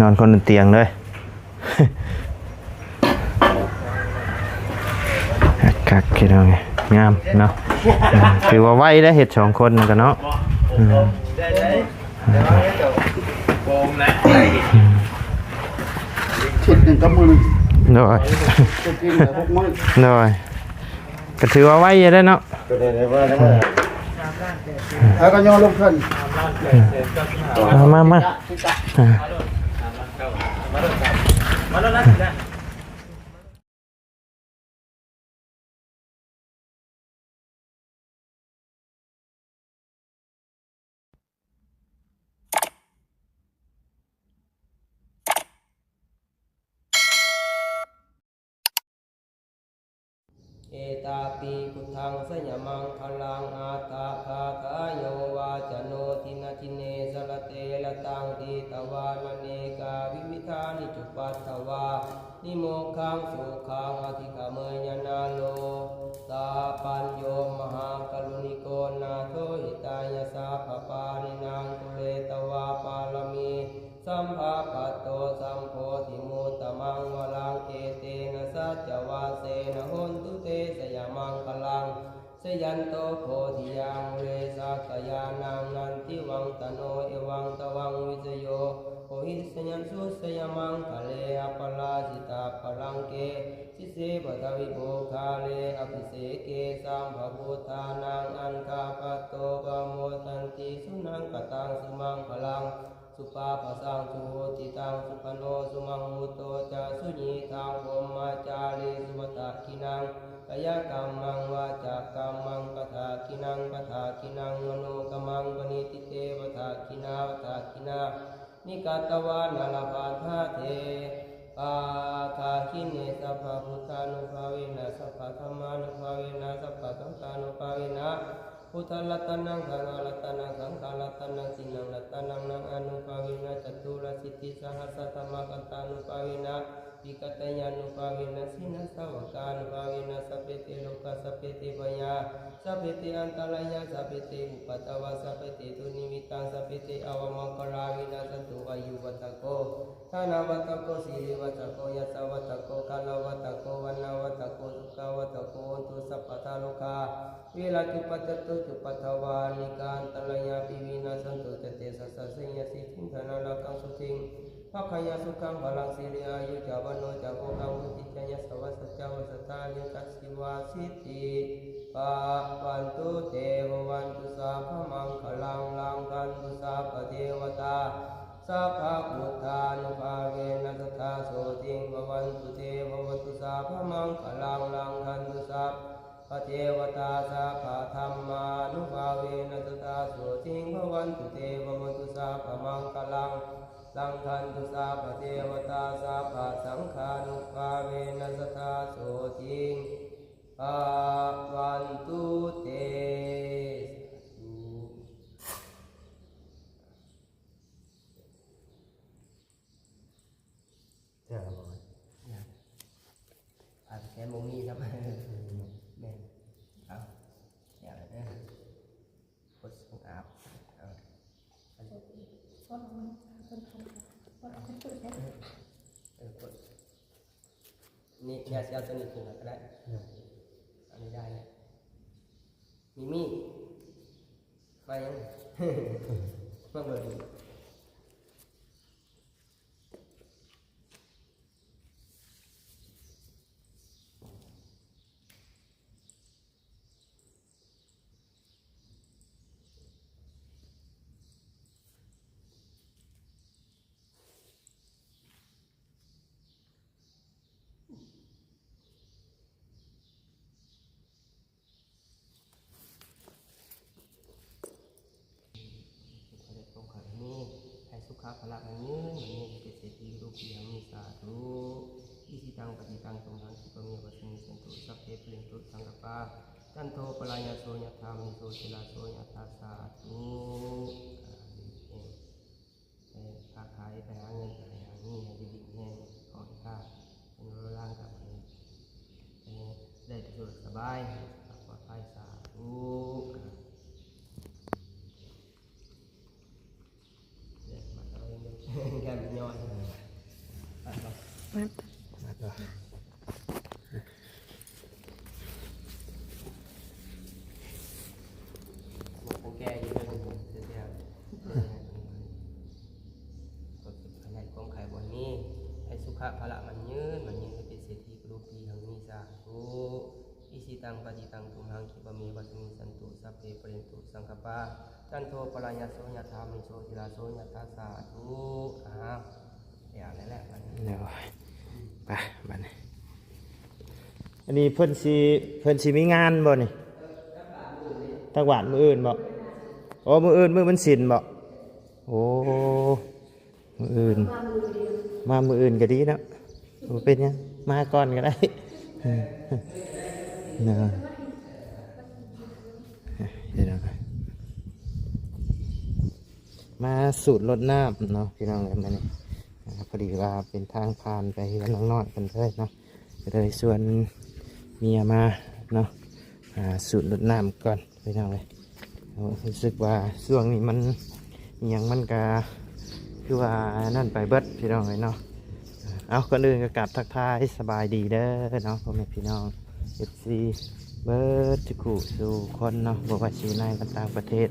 ນອນຄົນລະຕຽງເລີຍ. ຄັກໆ ພີ່ນ້ອງເອີຍ ງາມເນາະ. ອືມ ຖືວ່າໄວເດ້ ເຮັດສອງຄົນນັ້ນກະເນາະ. ອືມ ເຮັດໜຶ່ງກັບມື້ໜຶ່ງ ໂດຍ ເຮັດກິນແບບຫົກມື້ ໂດຍ ກະຖືວ່າໄວຢູ່ເດ້ເນາະ. ເອົາກະຍໍລົງເພິ່ນ ເອົາມາ ມາ ອ່າ. ເອຕາປິ ພຸດທັງ ຊະຍະມັງຄະລັງ ອັດຖະກະຖາ ໂຍ ວາຈະໂນ ທິນນະທິເນ ສະລະເຕ ລະຕັງ ທິດຕະວາ ອະເນກາ ວິວິທານິ ຈຸປັດຖະວາ ນິໂມກຂັງ ສຸຂັງ ອະທິກຳເມຍະ ນະໂລ ສາປັນໂຍ ມະຫາກະລຸນິໂກ ນາໂຖ ຫິຕາຍະ ສັບພະປານິນັງ ປຸເຣຕະວາ ປາລະມີ ສຳພະປະໂຕ ສຳໂພທິມຸດຕະມັງ ວະລັງ ເອເຕນະ ສັດຈະວະເສນະ ໂຫນຕຸເຕ ຊະຍະມັງຄະລັງ ຊະຍັນໂຕ ໂພທິຍາ ມູເລ ສັກກະຍານັງ ນັນທິວັງ ຕະໂນ ເອວັງ ຕະວັງ ວິຊະໂຍ ໂຫຫິ ຊະຍະສຸ ຊະຍະມັງຄະເລ ອະປະລາຊິຕາພະລັງເກ ສິເສ ປະທະວິໂພຄາເລ ອະພິເສເກ ສັມພະພຸດທານັງ ອັນຄະປະໂຕ ປະໂມທັນຕິ ສຸນັງຄະຕັງ ສຸມັງຄະລັງ ສຸປາພາສັງ ສຸໂຫຕິຕັງ ສຸຂະໂນ ສຸມະໂຫໂຕ ຈະ ສຸຍິທັງ ພົມມະຈາລີສຸ ວັດຖະກິນນັງ ກາຍະກຳມັງ ວາຈະກຳມັງ ປະຖະກິນນັງ ປະຖະກິນນັງ ມະໂນກຳມັງ ປະນິທິເຕ ປະຖະກິນາ ປະຖະກິນາ ນິກາຕະວານາ ລະພັນທະເທ ປາທາຄີເນ ສັບພະພຸດທານຸພາເວນະ ສັບພະທຳມານຸພາເວນະ ສັບພະສັງຄານຸພາເວນະ ພຸດທັງລັດຕະນັງ ທຳມັງລັດຕະນັງ ສັງຄະລັດຕະນັງ ຕິນນະລັດຕະນັງ ອະນຸພາເວນະ ຈະຕຸລະສິດທິສະຫັດສະທຳມະກັນຕານຸພາເວນະ ວິກະຕະຍານຸພາເວນະ ສິນນະສາວະການຸພາເວນະ ສັບເພເຕໂລກາ ສັບເພເຕພະຍາ ສັບເພເຕອັນຕະລາຍາ ສັບເພເຕອຸປັດຕະວາ ສັບເພເຕທຸນິມິດຕາ ສັບເພເຕອະວະມັງຄະລາ ວິນາສັນຕຸ ອາຍຸວັດຖະໂກ ທະນະວັດຖະໂກ ສິລິວັດຖະໂກ ຍະສະວັດຖະໂກ ກາລະວັດຖະໂກ ວັນນະວັດຖະໂກ ສຸຂະວັດຖະໂກ ໂຫນຕຸ ສັບພະທາໂລກາ ວິລະຈຸປັດຈັນຕຸ ຈຸປັດຖະວາ ອະເນກາອັນຕະລາຍາປິ ວິນາສັນຕຸ ຈະເຕຊະສາ ໄສຍະສິດທິງ ທະນະລາພັງ ສຸທິງ ພະຄະຍັງ ສຸຂັງ ພະລັງ ສິລິ ອາຍຸ ຈະ ວັນໂນ ຈະ ໂພຄະງ ວຸດທິ ຈະ ຍະສະ ວັດສະ ຈະ ວັດສະ ທາຍຸ ຈະ ຊີວະ ສິດທິ ພະວັນຕຸ ເຕ ພະວັນຕຸ ສັບພະມັງຄະລັງ ລັງຄັນຕຸ ສັບພະເທວະຕາ ສັບພະພຸດທານຸພາເວນະ ສະທາ ໂສທິງ ພະວັນຕຸ ເຕ ພະວັນຕຸ ສັບພະມັງຄະລັງ ລັງຄັນຕຸ ສັບພະເທວະຕາ ສັບພະທຳມານຸພາເວນະ ສະທາ ໂສທິງ ພະວັນຕຸ ເຕ ພະວັນຕຸ ສັບພະມັງຄະລັງ ລັງຄັນຕຸ ສັບພະເທວະຕາ ສັບພະສັງຄານຸພາເວນະ ສະທາ ໂສທິງ ພະວັນຕຸ ເຕ ສາທຸ. ເຈົ້າ ອ່ານແທນບໍ່ມີຊ້ຳ ແມ່ນ ເອົາ ຢ່າງນັ້ນເດີ ກົດສົ່ງອາບ ເອົາ ເອີ ກົດ ນີ້ ຢ່າຊິເອົາຕົວນີ້ຂຶ້ນມາກໍໄດ້ ເອີ ອັນນີ້ໄດ້ແລ້ວ ມີມີດ ມາຫຍັງ ມາເບິ່ງ. ຂໍໃຫ້ພວກຂ້າມີ ໃຫ້ສຸຂະພະລະ ໝັ້ນຍືນ ໝັ້ນຍືນ ເປັນເສດຖີ ລູກທີ່ຍັງມີ ສາທຸ. ອິຊິຕັງ ປະຕິຕັງ ຕຸມຫັງ ຂິປະເມ ວະສະມິດສັນຕຸ ສັບເພ ປະເລນຕຸ ສັງກະປາ ຈັນໂທ ປະລາຍະໂສ ຍະຖາ ມະນີ ໂຊຕິລາໂສ ຍະຖາ ສາທຸ. ອ່າ ເຮັດ ເຮັດຄ້າຂາຍ ໄປຫາເງິນ ໄປຫາມີ ໃຫ້ຢູ່ດີມີແຮງ ຂໍໃຫ້ຄ້າເງິນລ້ານກັບໃຫ້ ໃຫ້ໄດ້ສະດວກສະບາຍ ປອດໄພ ສາທຸ. ແດດມາແລ້ວ ແດດມັນຍ້ອນ. ມາຕໍ່ ໝົກຄົງແກ່ຢູ່ເທິງເທື່ອໆ ໃຫ້ຄວາມໄຄບໍ່ໃຫ້ມີ ໃຫ້ສຸຂະພະລະໝັ້ນຍືນ ໝັ້ນຍືນ ໃຫ້ເປັນເສດຖີກະໂລກປີ ຮັ່ງມີ ສາທຸ. ອິຊິຕັງປະຕິຕັງ ຕຸມຫັງ ຂິບປະເມ ວະສະມິງ ສັນຕຸ ສັບເພ ປະເຣນຕຸ ສັງກະປາ ຈັນໂທ ປະລາຍັດໂສ ຍະຖາ ມະນີ ໂຊຕິລາໂສ ຍະຖາ ສາທຸ. ອ້າວ ແລ້ວ ແລ້ວ ແລ້ວ ໂດຍ ໄປ ບັດນີ້ ອັນນີ້ເພິ່ນຊິ ເພິ່ນຊິມີງານບໍ່ນີ້? ຕັກບາດມື້ອື່ນບໍ່? ໂອ້ ມື້ອື່ນ ມື້ວັນສິນບໍ່? ໂອ້ ມື້ອື່ນ ມາມື້ອື່ນກໍດີເນາະ ບໍ່ເປັນຫຍັງ ມາກ່ອນກໍໄດ້ເນາະ. ມາສູດລົດນ້ຳເນາະ ພີ່ນ້ອງເອີຍ ມື້ນີ້ ອ່າ ພໍດີວ່າເປັນທາງຜ່ານໄປເຮືອນນ້ອງນ້ອຍເພິ່ນເລີຍເນາະ ກໍເລີຍຊວນເມຍມາເນາະ ອ່າ ສູດລົດນ້ຳກ່ອນ ພີ່ນ້ອງເອີຍ. ເອີ ຮູ້ສຶກວ່າຊ່ວງນີ້ມັນອີ່ຫຍັງມັນກະຄືວ່ານັ້ນໄປເບິດ ພີ່ນ້ອງເອີຍເນາະ. ເອົາ ກ່ອນອື່ນກໍກາບທັກທາຍສະບາຍດີເດີເນາະ ພໍ່ແມ່ພີ່ນ້ອງ ເອັຟຊີ ເບິດທຸກຜູ້ສູ່ຄົນເນາະ ບໍ່ວ່າຊິຢູ່ໃນ ແລະ ຕ່າງປະເທດ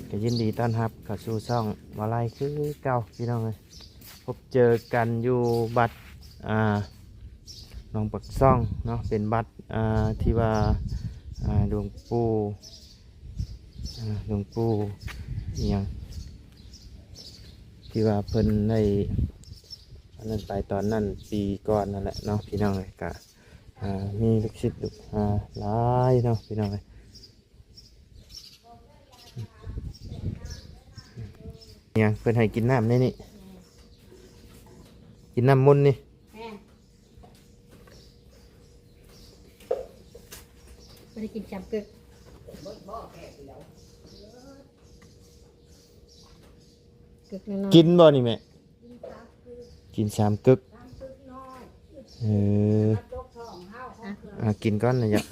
ກໍຍິນດີຕ້ອນຮັບເຂົ້າສູ່ຊ່ອງບ່າວໄລຄືເກົ່າ ພີ່ນ້ອງເອີຍ. ພົບເຈີກັນຢູ່ວັດ ອ່າ ໜອງປາກຊ່ອງເນາະ ເປັນວັດ ອ່າ ທີ່ວ່າ ອ່າ ຫຼວງປູ່ ອ່າ ຫຼວງປູ່ອີ່ຫຍັງ ທີ່ວ່າເພິ່ນໄດ້ອັນນັ້ນໄປຕອນນັ້ນ ປີກ່ອນນັ້ນແຫຼະເນາະ ພີ່ນ້ອງເອີຍ. ກະ ອ່າ ມີລູກສິດລູກຫາຫຼາຍເນາະ ພີ່ນ້ອງເອີຍ. ຫຍັງ ເພິ່ນໃຫ້ກິນນ້ຳໃນນີ້ ກິນນ້ຳມົນນີ້ ແມ່ນ ບໍ່ໄດ້ກິນສາມກຶກ ກຶກນ້ອຍໆ ກິນບໍ່ນີ້ແມ່? ກິນສາມກຶກ ເອີ ອ່າ ກິນກ່ອນນະ ຢາກ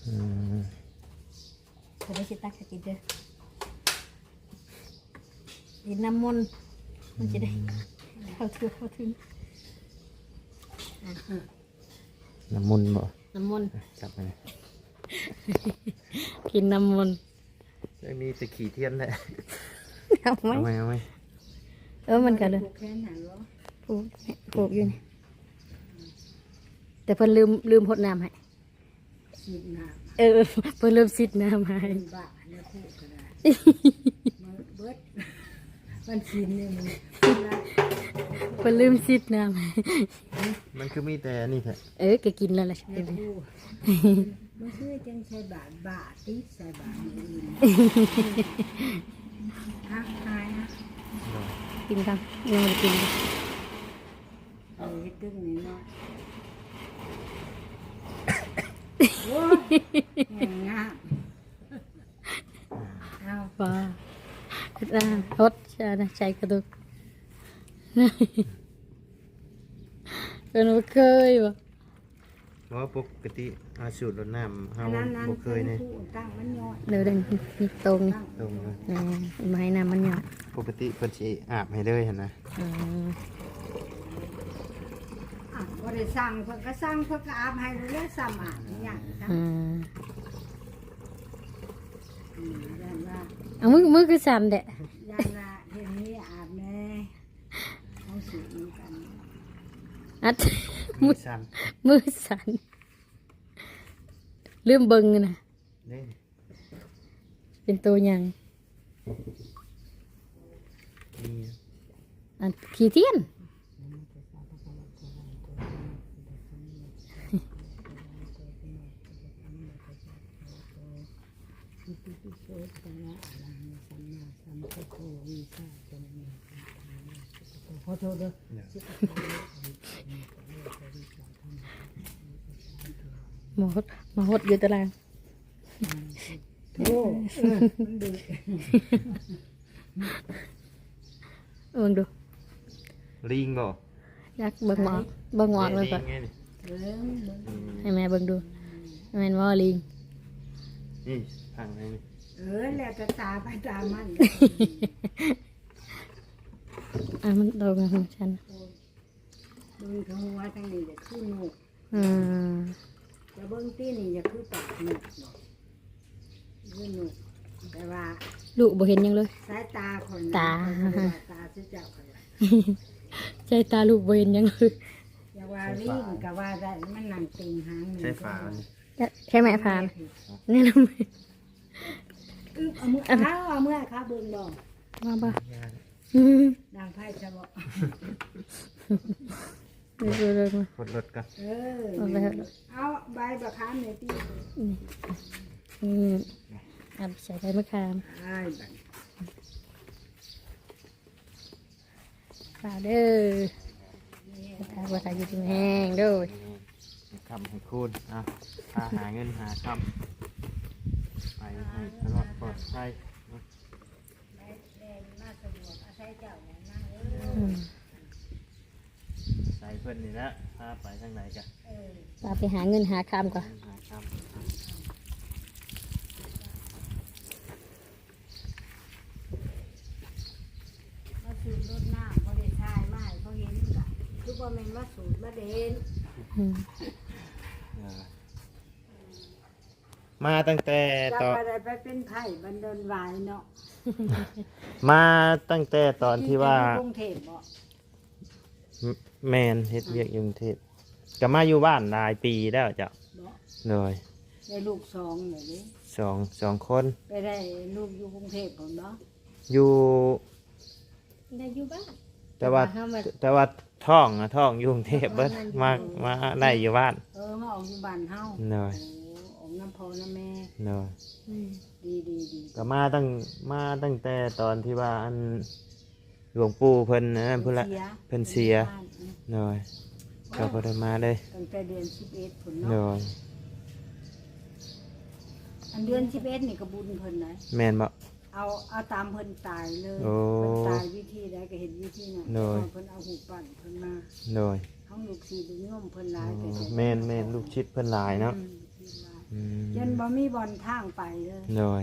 ອືມ ບໍ່ໄດ້ຊິຕັກໃຫ້ກິນເດີ ກິນນ້ຳມົນ ມັນຊິໄດ້ ອືມ ເຂົ້າເຖິງ ເຂົ້າເຖິງ ອ່ະ ນ້ຳມົນບໍ່? ນ້ຳມົນ ຈັບໃຫ້ ກິນນ້ຳມົນ ຍັງມີແຕ່ຂີ້ທຽນແຫຼະ ເອົາໄວ້ ເອົາໄວ້ ເອົາໄວ້ ເອີ ມັນກະເລີຍ ຜູກແຂນໃຫ້ບໍ່? ຜູກ ຜູກຢູ່ນີ້ ແຕ່ເພິ່ນລືມ ລືມຫົດນ້ຳໃຫ້ ສີດນ້ຳ ເອີ ເພິ່ນລືມສີດນ້ຳໃຫ້ ເປັນບ້າໃນຄຸກໍໄດ້ ເບິດ ມັນສີດໜຶ່ງ ເພິ່ນລືມສີດນ້ຳໃຫ້ ມັນຄືມີແຕ່ອັນນີ້ແທ້ ເອີ ກໍກິນແລ້ວລະ ໃນຄູ ມັນຄືຈັ່ງໃສ່ບາດ ບາດຕິດໃສ່ບາດມື້ອື່ນ ຮັກຫາຍນະ ກິນກ່ອນ ຍັງບໍ່ໄດ້ກິນ ເອີ ເຮັດຕຶ້ງນີ້ເນາະ ໂອ້ຍ ງາມ ເອົາ ບໍ່ ເຮັດ ອ່າ ຫົດ ໃສ່ ໃສ່ກະດູກ ເພິ່ນບໍ່ເຄີຍບໍ່? ບໍ່ ປົກກະຕິ ອາ ສູດລົດນ້ຳເຮົາ ອັນນັ້ນ ອັນ ບໍ່ເຄີຍເດ້ ຕັ້ງມັນຍອດ ເດີ ເດີ ຕົງ ຕົງເລີຍ ແມ່ນ ບໍ່ໃຫ້ນ້ຳມັນຍອດ ປົກກະຕິເພິ່ນຊິອາບໃຫ້ເລີຍຫັ້ນນະ ອືມ ອ່ະ ບໍ່ໄດ້ສັ່ງ ເພິ່ນກໍສັ່ງ ເພິ່ນກໍອາບໃຫ້ເລີຍ ສ່ຳອາບອີຫຍັງ ອືມ ອືມ ຢ້ານວ່າ ເອົາ ມື ມືຄືສັ່ນແທ້ ຢ້ານວ່າເຫັນມີອາບແດ່. ເຮົາສູດນຳກັນ ອັດ ມືສັ່ນ ມືສັ່ນ ລືມເບິ່ງນະ ເດ້ ເປັນໂຕຫຍັງ ນີ້ ອັນຂີ້ທຽນ ຂໍໂທດເດີ ມາຫົດ ມາຫົດຢູ່ຕາລາງ ໂອ້ ເອີ ມັນເບິ່ງ ເບິ່ງດູ ລີງບໍ່? ຢາກເບິ່ງໝໍ ເບິ່ງໝໍເລີຍກ່ອນ ເບິ່ງ ເບິ່ງ ໃຫ້ແມ່ເບິ່ງດູ ແມ່ນບໍ່ລີງ? ນີ້ ທາງໃນນີ້ ເອີ ແລ້ວແຕ່ຕາໃຜຕາມັນ. ອ່ະ ມັນໂດນຂອງຊັ້ນ ເບິ່ງທາງຫົວທາງນີ້ແຫຼະຄືນົກ. ອືມ ແຕ່ເບິ່ງຕີນນີ້ຢ່າຄືປາກນົກເນາະ ຄືນົກ ແຕ່ວ່າລູກບໍ່ເຫັນຫຍັງເລີຍ ສາຍຕາຂ້ອຍນະ ຕາ ຂ້ອຍບໍ່ໄດ້ວ່າຕາຊື່ເຈົ້າ ຂ້ອຍວ່າ ສາຍຕາລູກບໍ່ເຫັນຫຍັງເລີຍ. ຢ່າວ່າລີງກໍວ່າໄດ້ ມັນນັ່ງເຕັງຫາງໜຶ່ງ ໃຊ້ຝາ ໃຊ້ໄມ້ຝາ ແນະນຳ ອຶບ ເອົາມື ເອົາ ເອົາມືໃຫ້ເຂົາເບິ່ງບໍ່ ວ່າບໍ່ ອືມ ດັງໄຟຊະບໍ່ ເບິ່ງໆໆ ຄົນລົດກໍ ເອີ ເອົາໄປເອົາໃບບັກຂາມນີ້ຕິ ອືມ ອືມ ເອົາໄປໃສ່ໃບບັກຂາມ ອ້າຍ ບັດ ຝາກເດີ ຖ້າວ່າຖ້າຢູ່ດີມີແຮງໂດຍ ໃຫ້ຄ້ຳໃຫ້ຄູນ ອ່ະ ພາຫາເງິນຫາຄຳ ໄປໃຫ້ຕະຫຼອດປອດໄພ ອືມ ອາໄສເພິ່ນນີ້ແຫຼະ ພາໄປທາງໃດກະ ເອີ ພາໄປຫາເງິນຫາຄຳກ່ອນ ຫາຄຳ ມາສູດລົດນ້ຳ ບໍ່ໄດ້ຖ່າຍມາໃຫ້ເຂົາເຫັນ ກະຄືບໍ່ແມ່ນມາສູດມາເດັ່ນ ອືມ ເອີ ມາຕັ້ງແຕ່ຕອນ ຈັກວ່າໄດ້ໄປເປັນໄພ້ບັນດອນຫວາຍເນາະ ມາຕັ້ງແຕ່ຕອນທີ່ວ່າ ຢູ່ກຸງເທບບໍ່? ແມ່ນ ເຮັດວຽກຢູ່ກຸງເທບ ກໍມາຢູ່ບ້ານຫຼາຍປີແລ້ວເຈົ້າ ບໍ່? ໂດຍ ໄດ້ລູກສອງແລ້ວເດ້ ສອງ ສອງຄົນ ໄປໄດ້ລູກຢູ່ກຸງເທບພຸ້ນບໍ່? ຢູ່ ໄດ້ຢູ່ບ້ານ ແຕ່ວ່າ ແຕ່ວ່າທ້ອງນະ ທ້ອງຢູ່ກຸງເທບເບິດ ມາ ມາໄດ້ຢູ່ບ້ານ ເອີ ມາອອກຢູ່ບ້ານເຮົາ ໂດຍ ໂອ້ ອອກນຳພໍ່ນຳແມ່ ໂດຍ ອືມ ດີໆໆ ກໍມາຕັ້ງ ມາຕັ້ງແຕ່ຕອນທີ່ວ່າ ອັນ ຫຼວງปู่ເພິ່ນ ອັນນັ້ນພຸ້ນລະ ເພິ່ນເສຍ ເພິ່ນເສຍ ໂດຍ ກໍບໍ່ໄດ້ມາເລີຍ ຕັ້ງແຕ່ເດືອນສິບເອັດພຸ້ນເນາະ ໂດຍ ອັນເດືອນສິບເອັດນີ້ກໍບຸນເພິ່ນນະ ແມ່ນບໍ່? ເອົາ ເອົາຕາມເພິ່ນຕາຍເລີຍ ໂອ້ ເພິ່ນຕາຍວິທີໃດກໍເຮັດວິທີນັ້ນ ໂດຍ ເພິ່ນເອົາຮູບປັ້ນເພິ່ນມາ ໂດຍ ເຮົາລູກສິດລູກໂຍມເພິ່ນຫຼາຍ ອໍ ກໍຈະ ແມ່ນໆ ລູກສິດເພິ່ນຫຼາຍເນາະ ອືມ ລູກສິດຫຼາຍ ອືມ ຈົນບໍ່ມີບ່ອນທາງໄປເລີຍ ໂດຍ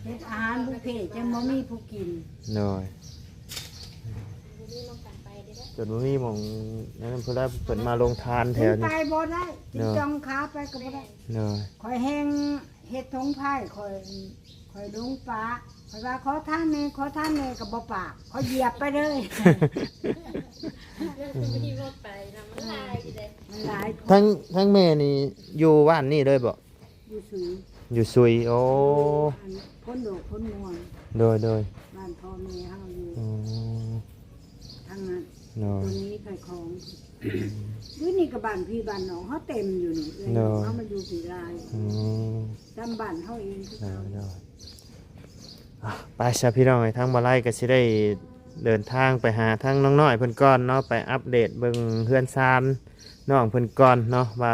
ເຮັດອາຫານບຸບເພ ຈັ່ງບໍ່ມີຜູ້ກິນ ໂດຍ ບໍ່ມີໝ່ອງການໄປເດ້ ຈົນບໍ່ມີໝ່ອງ ນັ້ນເພິ່ນລະ ເພິ່ນມາລົງທານແຖວນີ້ ໄປບໍ່ໄດ້ ຕິດ ໂດຍ ຈອງຂາໄປກໍບໍ່ໄດ້ ໂດຍ ຂ້ອຍແຮງເຮັດຖົງພາຍ ຂ້ອຍ ຂ້ອຍຫຼົງປ່າ ຂ້ອຍວ່າຂໍທານແດ່ ຂໍທານແດ່ ກໍບໍ່ປາກ ຂ້ອຍຢຽບໄປເລີຍ ບໍ່ມີລົດໄປນຳ ມັນຫຼາຍຢູ່ເດ້ ມັນຫຼາຍ ທັງ ທັງແມ່ນີ້ຢູ່ບ້ານນີ້ເລີຍບໍ່? ຢູ່ສຸຍ ຢູ່ສຸຍ ໂອ້ ອັນ ໂພນດອກໂພນມ່ວງ ໂດຍໆ ບ້ານພໍ່ແມ່ເຮົາຢູ່ ອໍ ທາງນັ້ນ ໂດຍ ຕົວນີ້ຂາຍຂອງ ອືມ ຢູ່ນີ້ກໍບ້ານພີ່ບ້ານນ້ອງເຮົາເຕັມຢູ່ນີ້ ເອື້ອຍ ໂດຍ ເຮົາມາຢູ່ປີຫຼາຍ ອືມ ຈຳບ້ານເຮົາເອງຄືເກົ່າ ໂດຍ ອ່ະ ໄປຊະພີ່ນ້ອງເອີຍ ທາງບ່າວໄລກໍຊິໄດ້ເດີນທາງໄປຫາທາງນ້ອງນ້ອຍເພິ່ນກ່ອນເນາະ ໄປອັບເດດເບິ່ງເຮືອນຊານນ້ອງເພິ່ນກ່ອນເນາະ ວ່າ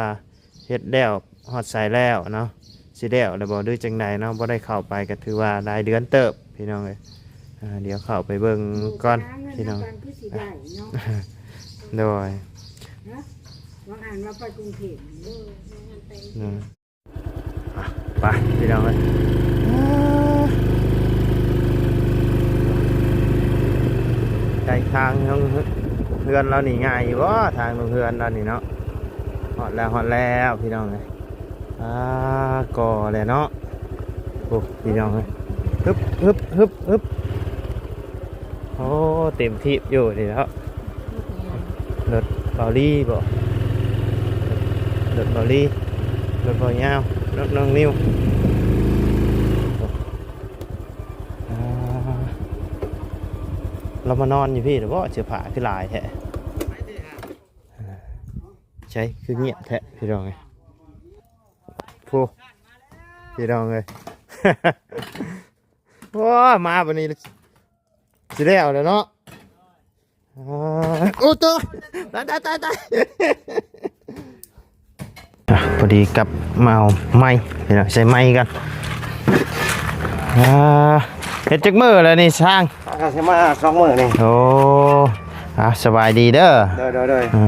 ເຮັດແລ້ວຮອດໃສແລ້ວເນາະ ຊິແລ້ວແລ້ວບໍ່ ຫຼືຈັ່ງໃດເນາະ ບໍ່ໄດ້ເຂົ້າໄປກໍຖືວ່າຫຼາຍເດືອນເຕີບພີ່ນ້ອງເອີຍ ອ່າ ດຽວເຂົ້າໄປເບິ່ງກ່ອນ ໂອ້ ພີ່ນ້ອງ ຫາເງິນນຳກັນຄືຊິໄດ້ເນາະ ໂດຍ ຮະ ວ່າຫັ້ນວ່າໄປກຸງເທບ ເອີ ວ່າຫັ້ນໄປ ໂດຍ ອ່ະ ໄປພີ່ນ້ອງເອີຍ ໄກທາງເຮືອນລາວນີ້ງ່າຍຢູ່ບໍ່ ທາງເຮືອນລາວນີ້ເນາະ ຮອດແລ້ວ ຮອດແລ້ວພີ່ນ້ອງເອີຍ ອ່າ ກໍແຫຼະເນາະ ໂອ້ ພີ່ນ້ອງເອີຍ ຮຶບ ຮຶບ ຮຶບ ຮຶບ ໂອ້ ເຕັມທີ່ຢູ່ນີ້ແລ້ວ ລົດເບົາລີບໍ ລົດເບົາລີ ລົດເບົາຍາວ ລົດນ້ອງນິວ ອ່າ ລາວມານອນຢູ່ພີ້ແລ້ວບໍ ເສື້ອຜ້າຄືຫຼາຍແທ້ ໃສຄືງຽບແທ້ ພີ່ນ້ອງເອີຍ ໂອ້ ພີ່ນ້ອງເອີຍ ໂອ້ ມາບັດນີ້ຊິແລ້ວແລ້ວເນາະ ອ່າ ໂອ້ ໂຕ ຕາຍ ຕາຍ ຕາຍ ຕາຍ ອ່ະ ພໍດີກັບມາເອົາໄມ້ ພີ່ນ້ອງ ໃສ່ໄມ້ກັນ ອ່າ ເຮັດຈັກມື້ແລ້ວນີ້ຊ່າງ? ອ່າ ຊິມາສອງມື້ນີ້ ໂອ້ ອ່າ ສະບາຍດີເດີ ໂດຍ ໂດຍ ໂດຍ ເອີ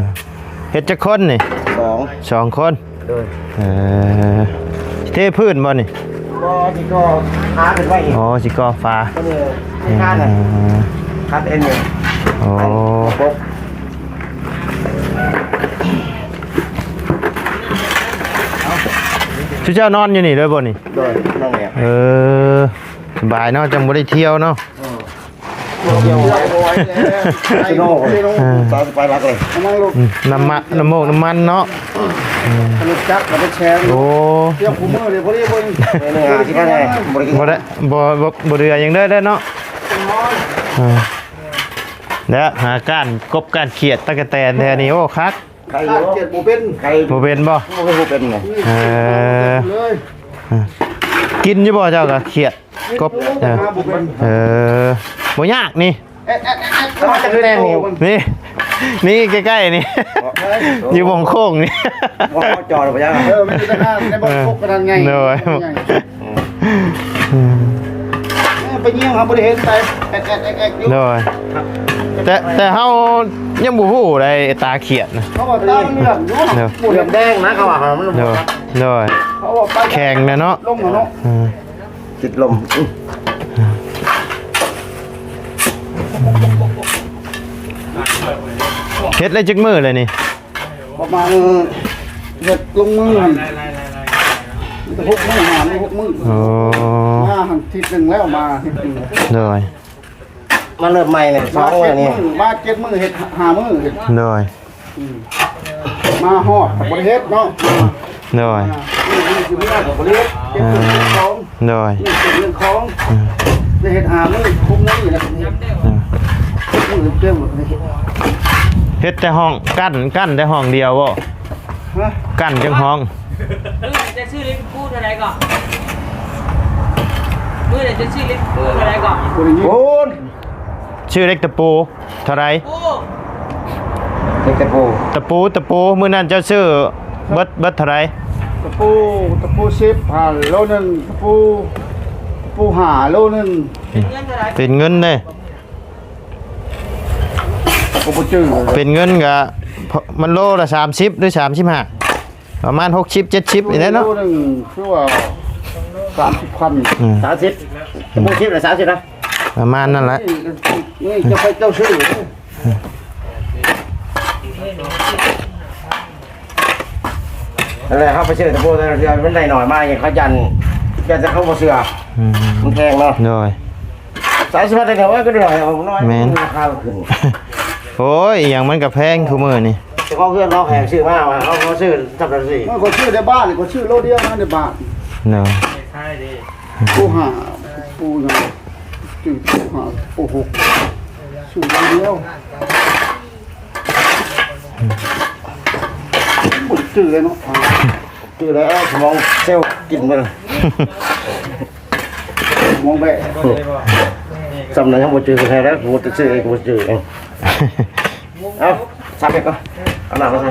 ເຮັດຈັກຄົນນີ້? ສອງ ສອງຄົນ ໂດຍ ເອີ ເທພື້ນບໍ່ນີ້? ກໍຊິກໍ່ຝາຂຶ້ນໄວ້ອີກ. ອໍ ຊິກໍ່ຝາ. ເອີ ອືມ ຄັດເອັນນີ້. ໂອ້ ຊຸເຈົ້ານອນຢູ່ນີ້ເລີຍບໍ່ນີ້? ໂດຍ ນອນນີ້. ເອີ ສະບາຍເນາະ ຈັ່ງບໍ່ໄດ້ທ່ຽວເນາະ. ອືມ ນ້ຳມັນ ນ້ຳໂມກ ນ້ຳມັນເນາະ. ອືມ ລົດຈັກກໍໄປແຊ່. ໂອ້ ທ່ຽວຄູ່ມື້ນີ້ພໍດີເບິ່ງ ບໍ່ໄດ້ ບໍ່ ບໍ່ເດືອຫຍັງເດີເນາະ. ເອີ ແລ້ວຫາກ້ານກົບກ້ານຂຽດຕັກກະແຕນແທ້ນີ້ ໂອ້ ຄັກ. ຂຽດບໍ່ເປັນ ບໍ່ເປັນບໍ່? ບໍ່ເປັນ. ເອີ ກິນຢູ່ບໍ່ເຈົ້າກະຂຽດ? ກົບ ເອີ ເອີ ບໍ່ຍາກນີ້. ນີ້ ນີ້ໃກ້ໆນີ້ ຢູ່ບ່ອນໂຄ້ງນີ້ ບໍ່ເອົາຈອດບໍ່ຍາກ. ເອີ ມັນຈະໄດ້ ໃນບ່ອນກົບຂະໜາດໃຫຍ່. ໂດຍ ເອີ ໄປຍິງເຮົາບໍ່ໄດ້ເຫັນໄປແອກໆໆຢູ່. ໂດຍ ແຕ່ ແຕ່ເຮົາຍັງບໍ່ຮູ້ໃດຕາຂຽດນະ. ເຂົາວ່າຕາເຫຼືອງຢູ່ ໂດຍ ເຫຼືອງແດງນະ ເຂົາວ່າມັນ. ໂດຍ ໂດຍ ເຂົາວ່າໄປແຂງແຫຼະເນາະ ລົງແລ້ວເນາະ. ເອີ ຕິດລົມ. ເຮັດໄດ້ຈັກມື້ແລ້ວນີ້? ປະມານ ເຮັດລົງມືຫັ້ນ ມີແຕ່ຫົກມື້ ຫ້າມື້ ຫົກມື້. ໂອ້ ມາຫັ້ນທິດໜຶ່ງແລ້ວ ມາທິດໜຶ່ງ. ໂດຍ ມາເລີ່ມໃໝ່ແລ້ວ ສອງມື້ນີ້ ມາເຈັດມື້ ມາເຈັດມື້ ເຮັດຫ້າມື້. ໂດຍ ອືມ ມາຮອດກໍບໍ່ໄດ້ເຮັດເນາະ. ໂດຍ ອາ ນີ້ຄືເມືອກໍບໍ່ໄດ້ເຮັດ ເກັບເຄື່ອງເກັບຂອງ. ໂດຍ ນີ້ເກັບເລື່ອງຂອງ. ອືມ ໄດ້ເຮັດຫ້າມື້ ຫົກມື້ນີ້ແຫຼະ. ອືມ ຫົກມື້ເຕັມໆ ບໍ່ໄດ້ເຮັດ. ເຮັດແຕ່ຫ້ອງ ກັ້ນ ກັ້ນແຕ່ຫ້ອງດຽວບໍ່? ຮະ? ກັ້ນຈັກຫ້ອງ? ມື້ນັ້ນຈະຊື້ເຫຼັກຕະປູເທົ່າໃດກໍ? ມື້ນັ້ນຈະຊື້ເຫຼັກຕະປູເທົ່າໃດກໍ? ໂອ້ຍ ຊື້ເຫຼັກຕະປູເທົ່າໃດ? ໂອ້ ເຫຼັກຕະປູ ຕະປູ ຕະປູ ມື້ນັ້ນເຈົ້າຊື້ເບິດ ເບິດເທົ່າໃດ? ຕະປູ ຕະປູສິບ ຫ້າໂລໜຶ່ງ ຕະປູ ຕະປູຫ້າໂລໜຶ່ງ. ເປັນເງິນເທົ່າໃດ? ເປັນເງິນເດ້ ກໍບໍ່ຈື່. ເປັນເງິນກະ ມັນໂລລະສາມສິບ ຫຼື ສາມສິບຫ້າ ປະມານຫົກສິບ ເຈັດສິບນີ້ແຫຼະເນາະ. ໂລໜຶ່ງຄືວ່າສາມສິບພັນ. ອືມ ສາມສິບ ບໍ່ສິບລະ ສາມສິບນະ ປະມານນັ້ນແຫຼະ. ນີ້ ນີ້ເຈົ້າໃຜເຈົ້າຊື້? ນັ້ນແຫຼະ ເຮົາໄປຊື້ຕະປູແຕ່ລະເທື່ອມັນໄດ້ໜ້ອຍມາ ເຂົາຢ້ານ ຢ້ານແຕ່ເຂົາບໍ່ເຊື່ອ. ອືມ ມັນແພງເນາະ. ໂດຍ ສາມສິບພັນເທົ່າໃດກໍໄດ້ໜ້ອຍ ນ້ອຍ. ແມ່ນ ລາຄາມັນຂຶ້ນ. ໂອ້ຍ ອີ່ຫຍັງມັນກໍແພງຄູ່ມື້ນີ້. ເຈົ້າຂອງເຮືອນເຮົາແພງ ຊື້ມາ ເຮົາ ເຮົາຊື້ທຳສັງກະສີ. ເອີ ຂ້ອຍຊື້ໃນບ້ານນີ້ ຂ້ອຍຊື້ໂລດຽວມາໃນບ້ານ. ໂດຍ ປູຫ້າ ປູຫຍັງ ຈື່ປູຫ້າ ປູຫົກ ຊື້ໂລດຽວ. ບໍ່ຈື່ເລີຍເນາະ. ຈື່ແລ້ວ ສະໝອງເຊວກິນເບິດ ສະໝອງແບະ. ສ່ຳນັ້ນຍັງບໍ່ຈື່ແທ້ແລ້ວ ບໍ່ຈື່ເອງ ບໍ່ຈື່ເອງ. ເອົາ ສັບເອງກ່ອນ ເອົານ້ຳມາໃສ່.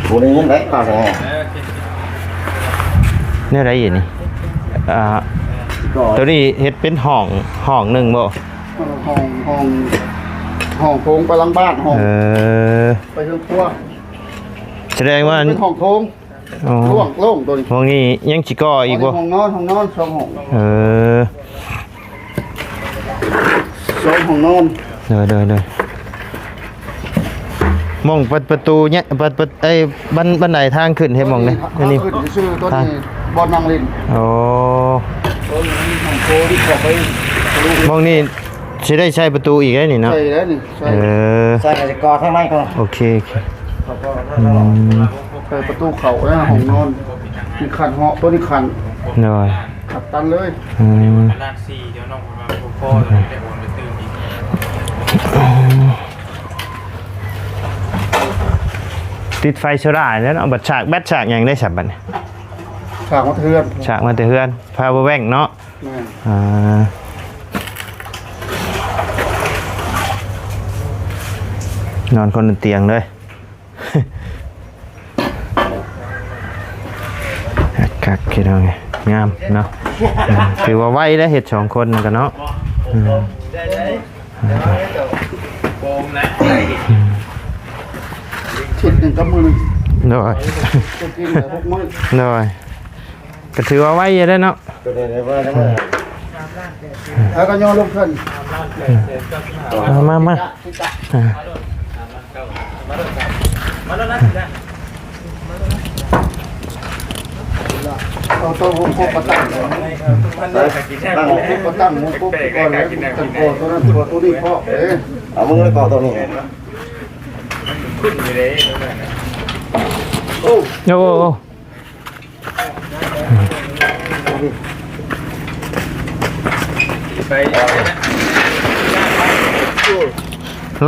ບໍ່ໄດ້ຍິນໄດ໋ ປາກສະຫງອ ແນວໃດອີກນີ້? ອ່າ ໂຕນີ້ເຮັດເປັນຫ້ອງ ຫ້ອງໜຶ່ງບໍ່? ຫ້ອງ ຫ້ອງ ຫ້ອງໂຖງໄປຫຼັງບ້ານ ຫ້ອງ ເອີ ໄປເຮືອນຄົວ. ສະແດງວ່າເປັນຫ້ອງໂຖງ. ອໍ ໂລ່ງ ໂລ່ງໂຕນີ້. ຫ້ອງນີ້ຍັງຊິກໍ່ອີກບໍ່? ຫ້ອງນອນ ຫ້ອງນອນ ສອງຫ້ອງ. ເອີ ສອງຫ້ອງນອນ. ໂດຍ ໂດຍ ໂດຍ. ໝ່ອງປະ ປະຕູເນຍ ປະ ປະ ໄອ້ ບັນ ບັນໄດທາງຂຶ້ນເຮັດໝ່ອງນີ້. ອັນນີ້ ທາງຂຶ້ນຊື່ ໂຕນີ້ບ່ອນນັ່ງຫຼິ້ນ. ໂອ້ ໂຕນີ້ມັນໂຕທີ່ເຂົ້າໄປ ໝ່ອງນີ້ຊິໄດ້ໃສ່ປະຕູອີກໄດ໋ນີ້ເນາະ. ໃສ່ແລ້ວນີ້ ໃສ່ ເອີ ໃສ່ກະຊິກໍ່ທາງໃນກ່ອນ. ໂອເຄ ໂອເຄ. ອືມ ເປີດປະຕູເຂົ້າແລ້ວ ຫ້ອງນອນ ມີຂັ້ນເຫາະ ໂຕນີ້ຂັ້ນ. ໂດຍ ຄັບຕັນເລີຍ. ອືມ ລ້ານສີ່ ດຽວນ້ອງເພິ່ນວ່າບໍ່ພໍ ດຽວໄດ້ໂອນໄປຕື່ມອີກ. ອືມ ຕິດໄຟໂຊລາແລ້ວເນາະ. ບັດສາກແບັດສາກຫຍັງໄດ້ສະບັດນີ້? ສາກມາແຕ່ເຮືອນ ສາກມາແຕ່ເຮືອນ ພາວເວີແບັງເນາະ. ແມ່ນ ອ່າ ນອນຄົນລະຕຽງເລີຍ. ຄັກໆ ພີ່ນ້ອງເອີຍ ງາມເນາະ. ອືມ ຖືວ່າໄວເດ້ ເຮັດສອງຄົນກໍເນາະ. ອືມ ອືມ ທິດໜຶ່ງກັບມື້ໜຶ່ງ. ໂດຍ ຕົວຈິງແລ້ວຫົກໝື່ນ ໂດຍ ກໍຖືວ່າໄວຢູ່ເດ້ເນາະ ກໍໄດ້ ໄດ້ວ່າໄດ້ວ່າ ແລ້ວກໍຍໍລົງເພິ່ນ ເອົາມາ ມາ ອ່າ ເອົາໂຕຫົກ ຫົກກະຕັ້ງ ຫົກກະຕັ້ງ ຫົກ ຫົກກ່ອນ ແລ້ວຈັ່ງພໍໂຕນັ້ນ ພໍໂຕນີ້ພໍເດ້ ເອົາມືໄປເກາະໂຕນີ້ ໂອ້ ໂອ້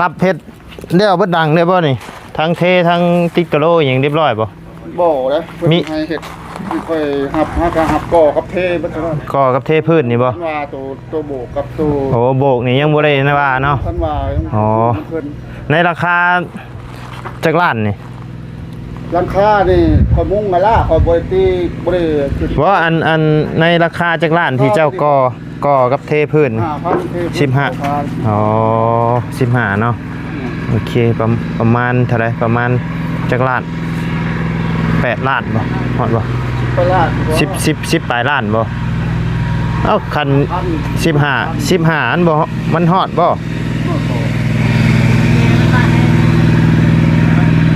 ລັບເຮັດແລ້ວເບິດດັງໄດ້ບໍ່ນີ້? ທັງເທ ທັງຕິດກະໂຫຼຫຍັງຮຽບຮ້ອຍບໍ່? ບໍ່ເດ້ ເພິ່ນມີໃຫ້ເຮັດ ຂ້ອຍຮັບ ຫາກະຮັບກໍ່ກັບເທເບິດເທົ່ານັ້ນ ກໍ່ກັບເທພື້ນນີ້ບໍ່? ວ່າໂຕ ໂຕໂບກກັບໂຕ ໂອ້ ໂບກນີ້ຍັງບໍ່ໄດ້ນະວ່າເນາະ ເພິ່ນວ່າຍັງ ອໍ ເພິ່ນ ໃນລາຄາຈັກລ້ານນີ້? ຫຼັງຄານີ້ຂ້ອຍມຸງຫັ້ນລະ ຂ້ອຍບໍ່ໄດ້ຕີ ບໍ່ໄດ້ຂຶ້ນ ບໍ່ ອັນ ອັນໃນລາຄາຈັກລ້ານທີ່ເຈົ້າກໍ່ ກໍ່ກັບເທພື້ນ ຫ້າພັນ ເທພື້ນ ສິບຫ້າ ສອງພັນ ອໍ ສິບຫ້າເນາະ ອືມ ໂອເຄ ປະ ປະມານເທົ່າໃດ? ປະມານຈັກລ້ານ? ແປດລ້ານບໍ່? ຮອດບໍ່? ສິບປາຍລ້ານ ສິບ ສິບ ສິບປາຍລ້ານບໍ່? ເອົ້າ ຄັນສິບຫ້າ ສິບຫ້າ ອັນບໍ່ ມັນຮອດບໍ່?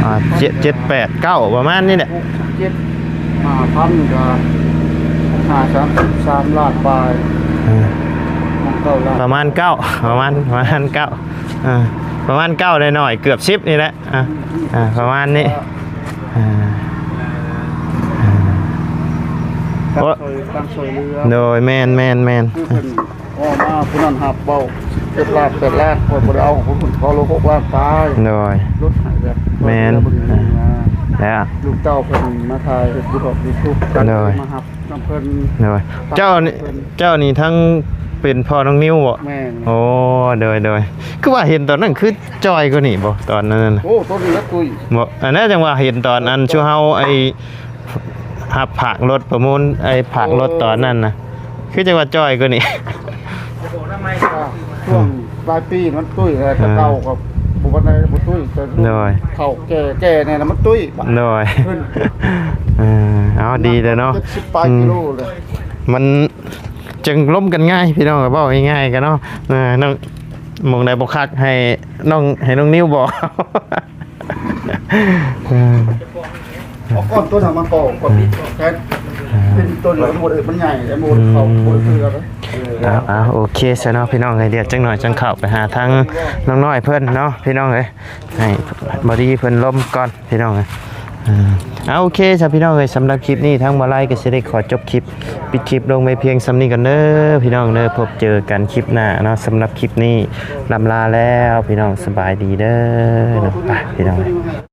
ອ່າ ເຈັດ ເຈັດ ແປດ ເກົ້າ ປະມານນີ້ແຫຼະ ຫົກສິບເຈັດ ຫ້າພັນ ກໍ ຫ້າ ສາມ ສິບສາມລ້ານປາຍ ເອີ ເກົ້າລ້ານ ປະມານເກົ້າ ປະມານ ປະມານເກົ້າ ເອີ ປະມານເກົ້າໜ້ອຍໆ ເກືອບສິບນີ້ແຫຼະ ອ່າ ອ່າ ປະມານນີ້ ອ່າ ການຊ່ວຍ ການຊ່ວຍເຫຼືອ ໂດຍ ແມ່ນໆໆ ຄືເພິ່ນ ອອກມາຜູ້ນັ້ນຮັບເວົ້າເຈັດລ້ານແປດລ້ານ ຂ້ອຍບໍ່ໄດ້ເອົາ ເຂົາລົດຫົກລ້ານປາຍ ໂດຍ ລົດໃຫ້ແບບ ແມ່ນ ເບິ່ງ ອ່າ ແລ້ວລູກເຕົ້າເພິ່ນມາຖ່າຍເຮັດຢູທູບ ໂດຍ ມາຮັບນຳເພິ່ນ ໂດຍ ເຈົ້ານີ້ ເຈົ້ານີ້ທັງເປັນພໍ່ນ້ອງນິວບໍ່? ແມ່ນ ໂອ້ ໂດຍໆ ຄືວ່າເຫັນຕອນນັ້ນຄືຈ່ອຍກວ່ານີ້ບໍ່? ຕອນນັ້ນ ໂອ້ ຕອນນີ້ລະຕຸ້ຍ ບໍ່ ອັນນັ້ນຈັ່ງວ່າເຫັນຕອນອັນ ເອີ ຊຸມເຮົາໄອ້ ຮັບຝາກລົດປະມູນ ໄອ້ຝາກລົດຕອນນັ້ນນະ ຄືຈັ່ງວ່າຈ່ອຍກວ່ານີ້ ອ່າ ຊ່ວງຫຼາຍປີມັນຕຸ້ຍ ແຕ່ເກົ່າກໍບໍ່ປານໃດ ບໍ່ຕຸ້ຍ ແຕ່ ໂດຍ ເຖົ້າແກ່ ແກ່ແນ່ລະມັນຕຸ້ຍ ໂດຍ ຂຶ້ນ ເອີ ເອົາ ດີແລ້ວເນາະ ເຈັດສິບປາຍ ອືມ ກິໂລເລີຍ ມັນຈຶ່ງລົມກັນງ່າຍ ພີ່ນ້ອງ ເວົ້າງ່າຍໆກັນເນາະ ເອີ ນ້ອງ ໝ່ອງໃດບໍ່ຄັກໃຫ້ນ້ອງ ໃຫ້ນ້ອງນິວບອກ ເອີ ເອົາກ້ອນໂຕນັ້ນມາກໍ່ ກ້ອນ ອືມ ແທນ ເປັນໂຕນີ້ ມັນບໍ່ໄດ້ ມັນໃຫຍ່ ແລ້ວມັນບໍ່ໄດ້ເຂົ້າ ອືມ ບໍ່ໄດ້ເຄືອເດ້ ເອີ ເອົາ ເອົາ ໂອເຄຊະເນາະ ພີ່ນ້ອງເອີຍ ດຽວຈັກໜ້ອຍຈັ່ງເຂົ້າໄປຫາທາງນ້ອງນ້ອຍເພິ່ນເນາະ ພີ່ນ້ອງເອີຍ ໃຫ້ບໍດີເພິ່ນລົມກ່ອນ ພີ່ນ້ອງເອີຍ ເອີ ເອົາ ໂອເຄຊະ ພີ່ນ້ອງເອີຍ ສຳລັບຄລິບນີ້ ທາງບ່າວໄລກໍຊິໄດ້ຂໍຈົບຄລິບ ປິດຄລິບລົງໄວ້ພຽງສ່ຳນີ້ກ່ອນເດີ ພີ່ນ້ອງເດີ ພົບເຈີກັນຄລິບໜ້າເນາະ ສຳລັບຄລິບນີ້ ລ່ຳລາແລ້ວ ພີ່ນ້ອງ ສະບາຍດີເດີເນາະ ໄປ ພີ່ນ້ອງເອີຍ.